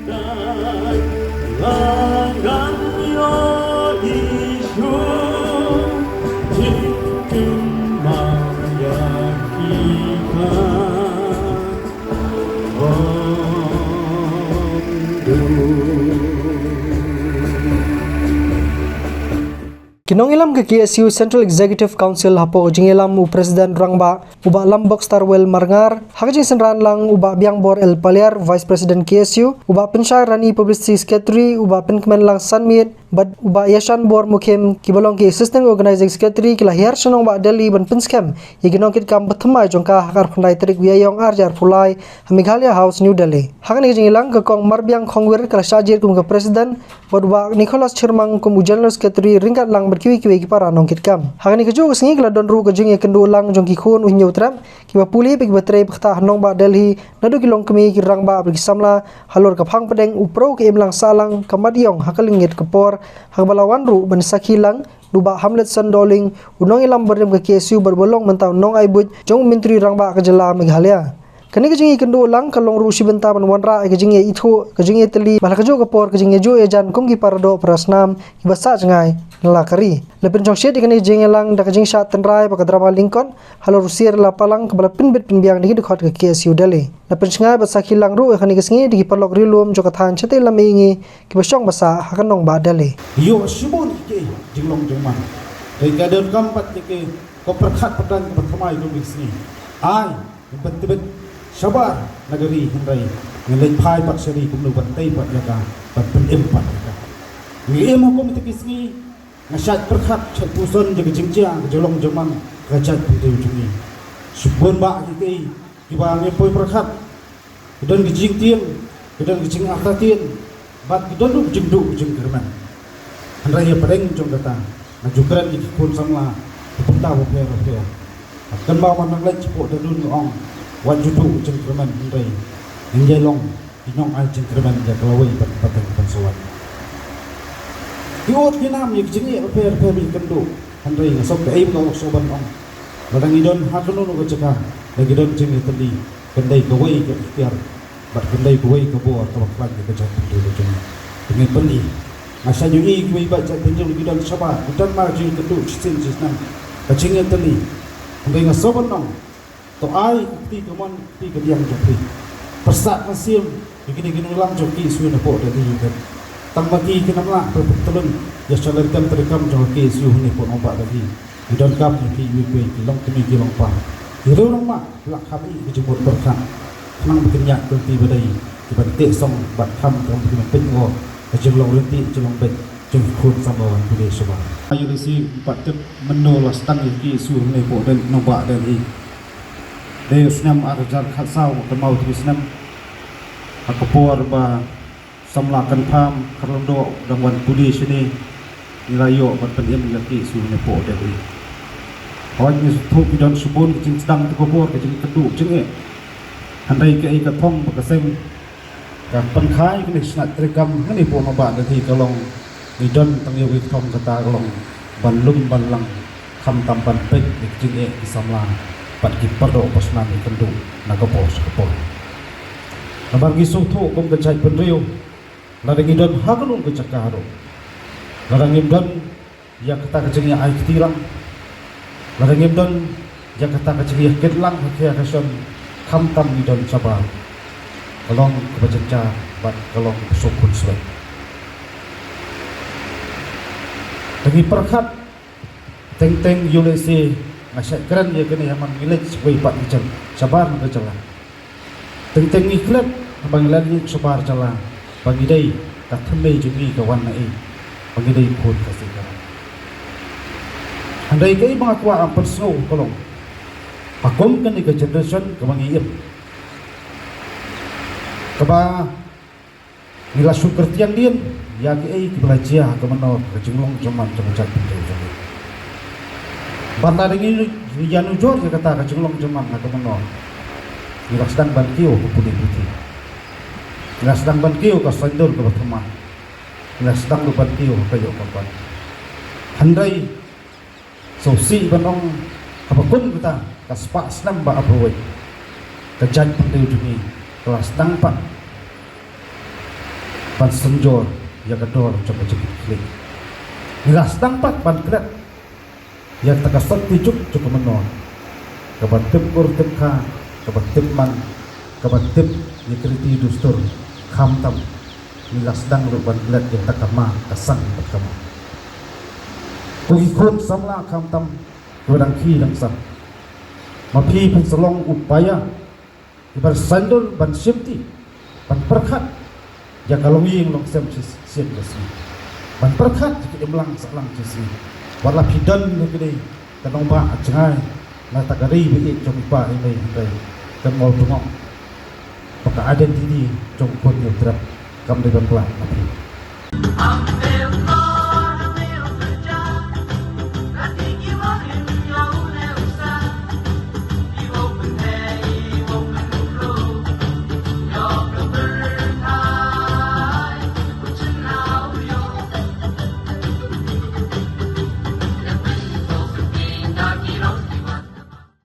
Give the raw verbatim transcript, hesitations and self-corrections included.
Ki nongïalam ka K S U Central Executive Council hapoh ka jingïalam u President Rangbah u Bah Lambok Starwell Marngar, ha ka jingsynran lang u Bah Biangbor L Paliar, Vice President K S U, u Bah Pynshai Rani Publicity Secretary, u Bah Pynkmenlang Sanmiet, bad u Bah Yashanbor Mukhim, kiba long ki Assistant Organizing Secretary, ki la hiar sha nongbah Delhi ban pynskhem ïa ki nongkitkam bathymmai jong ka ha ka arphew khyndai tarik u Ïaïong arhajar arphew lai ha Meghalaya House, New Delhi. Ha kane ka jingïalang ka Kong Marbiang Khongwir ka la shah jied kum ka President, bad u Bah Nicholas Chyrmang kum u General Secretary ryngkat lang bad kiwei kiwei ki para nongkitkam. Ha kane kajuh ka sngi ka la don ruh ka jingïakynduh lang jong ki khun u Hynñiewtrep kiba pule bad kiba trei ba ktah ha nongbah Delhi, naduh ki longkmie, ki rangbah bad ki samla halor ka phang pdeng u prew ka imlang sahlang ka mat ïong ha ka lyngngit ka por, ha kaba la wan ruh ban sakhi lang da u Bah Hamletson Dohling, u nongïalam barim ka K S U bad uba long mynta u nongai buit jong u Myntri Rangbah ka jylla Meghalaya. Kane ka jingïakynduh lang ka long ruh shi bynta ban wanrah ïa ka jingïaithuh, ka jingïatylli, bad ha kajuh ka por ka jingïajuh ïajan kum ki paradoh parasnam kiba sah jngai na la ka ri. La pynshongshit ïa kane ka jingïalang da ka jingshah tynrai bad ka drama lyngkot halor u Siar Lapalang kaba la pynbit pynbiang da ki dkhot ka K S U Delhi. La pynshngaiñ bad sakhi lang ruh ïa kane ka sngi da ki paralok riewlum jong ka thaiñ shatei lam mihngi kiba shong ba sah ha ka nongbah Delhi. Ïoh shibun ki jinglong jingman. Dei ka donkam pat ïa ki, ko pyrkhat pyrdan kaba thymmai jong ka sngi. Ai, ban tbit shabar na ka ri, hynrei ngi leit phai pat sha ri kumno ban tei pat ïa ka, ban pynim pat ïa ka. Ngi im ha kum kata ki sngi, nga shait pyrkhat, shait puson ïa ka jingjia, ka jinglong jingman ka jaitbynriew jong ngi. Shibun bah ki, ki, kiba ngi poi pyrkhat, ki don ki jingtieng, ki don ki jingartatien, bad ki don ruh ki jingduh ki jingkyrmen. Hynrei hapdeng jong kata, nga ju kren ïa ki khun samla ki bynta bapher bapher. Nga kynmaw ban nang leit shapoh Dahduh, nga ong, wat ju duh ki jingkyrmen, hynrei ngin ïai long ki nongai jingkyrmen ïa ka lawei bad pateng ban sa wan. Ki ot ki nam ïa ki jingeh bapher bapher ba ngi kynduh. Hynrei nga sngewthuh kaei ba nga sngewbha ban ong. Lada ngi don ha kano kano ka jaka, lada ngi don jingïatylli, kan dei kawei ka ikhtiar bad kan dei kawei ka bor kaba khlaiñ ïa ka jaitbynriew ka jong ngi. Te ngin pyni. Nga shait ïohi kiwei pat jaitbynriew ki don shabar, ki don mar jingïakynduh shisien shisnem, ka jingïatylli. Hynrei nga sngewbha ban ong, to ai ka kti kamon, ka kti kadiang jong phi. Pyrsad mynsiem ïa kine ki nongïalam jong ka K S U napoh Delhi. Tang ma ki kim lah ban pyntylun ïa ka sha lynter treikam jong ka K S U hangne hapoh nongbah Delhi. Ngi donkam ïa ki, iwei pa iwei, ki longkmie ki longpa, ki rangbah, ki la kham ïa ka jingmut pyrkhat, khnang ba kin ïaid lynti ba dei, ki ban teh song bad kham, kham ba kin pynkynmaw ka jinglong ryntih, jinglong beit jong ki khun samla wan pule shabar. Ïa lade shi pat tip mynno la sdang ïa ka K S U hangne hapoh Delhi, nongbah Delhi. Dei u snem ar hajar khatsaw, kynmaw u snem, ha ka por ba samla Kynpham Kharlyngdoh dang wan pule shane, ngi la ïoh ban pynim ïa ka K S U hangne hapoh Delhi. Hooid, ngi sngewthuh ki don shibun ki jingsdang, to ka bor, ka jingkynduh jingeh. Hynrei kaei ka thong ba ka seng ka pynkha ïa kane ka shnat treikam hangne hapoh nongbah Delhi ka long, ngi don tang ïa kawei ka thong, kata ka long ban lum ban lang, khamtam ban peit ïa ka jingeh ki samla bad ki pardoh parasnam ïakynduh na ka por sha ka por. Namar ngi sngewthuh kum ka jaitbynriew, lada ngi don ha kano ka jaka ruh, lada ngim don ïa kata ka jingïa-ai kti lang, lada ngim don ïa kata ka jingïakit lang ha khia ha shon, khamtam ngi don shabar, ka long kaba jynjar bad ka long kaba sngewkhun swet. Te ngi pyrkhat, teng teng ïa lade shi, nga shait kren ïa kane ha man ngi leit shawei pat ngi jan shabar na ka jylla. Teng teng ngi klet, haba ngi leit shabar jylla, ba ngi dei, ka thymmei jong ngi ka wan na ei, ba ngi dei khun Khasi Khara. Hynrei kaei ba nga kwah ban pynsngew ka long, ha kum kane ka generation kaba ngi im, kaba ngi la shu kyrtiang dien ïa kiei kiba la jia ha ka mynnor, ka jinglong jingman jong ka jaitbynriew jong ngi. Bad lada ngi ïanujor ïa kata ka jinglong jingman ha ka mynnor, ngi la sdang ban kiew ha ka pule puthi, ngi la sdang ban kiew ha ka saiñdur kaba thymmai, ngi la sdang ruh ban kiew ha ka ïoh ka kot. Hynrei sngewsih ban ong, haba kum kata ka spah snem ba arphew wei, ka jaitbynriew jong ngi ka la sdang pat ban synjor ïa ka dor jong ka jingkitkhlieh. Ngi la sdang pat ban klet ïa kata ka sopti juk jong ka mynnor, kaba tip kur tip kha, kaba tip man, kaba tip ïa ki riti dustur. Khamtam ngi la sdang ruh ban klet ïa kata ka ma ka sang bad ka ma. Ko ki khun samla khamtam kiba dang khie dang sah, ma phi phin sa long u paia kiba saiñdur ban shimti, ban pyrkhat ïa ka longïing longsem shisien ka sngi, ban pyrkhat ïa ka imlang sahlang ka sngi. Wat la phi don ïa kane ka nongbah jngai na kata ka ri ba ïeit jong i Pa i Mei, hynrei kan mawtyrkhong ba ka identity jong u khun Hynñiewtrep kam dei ban pla na phi.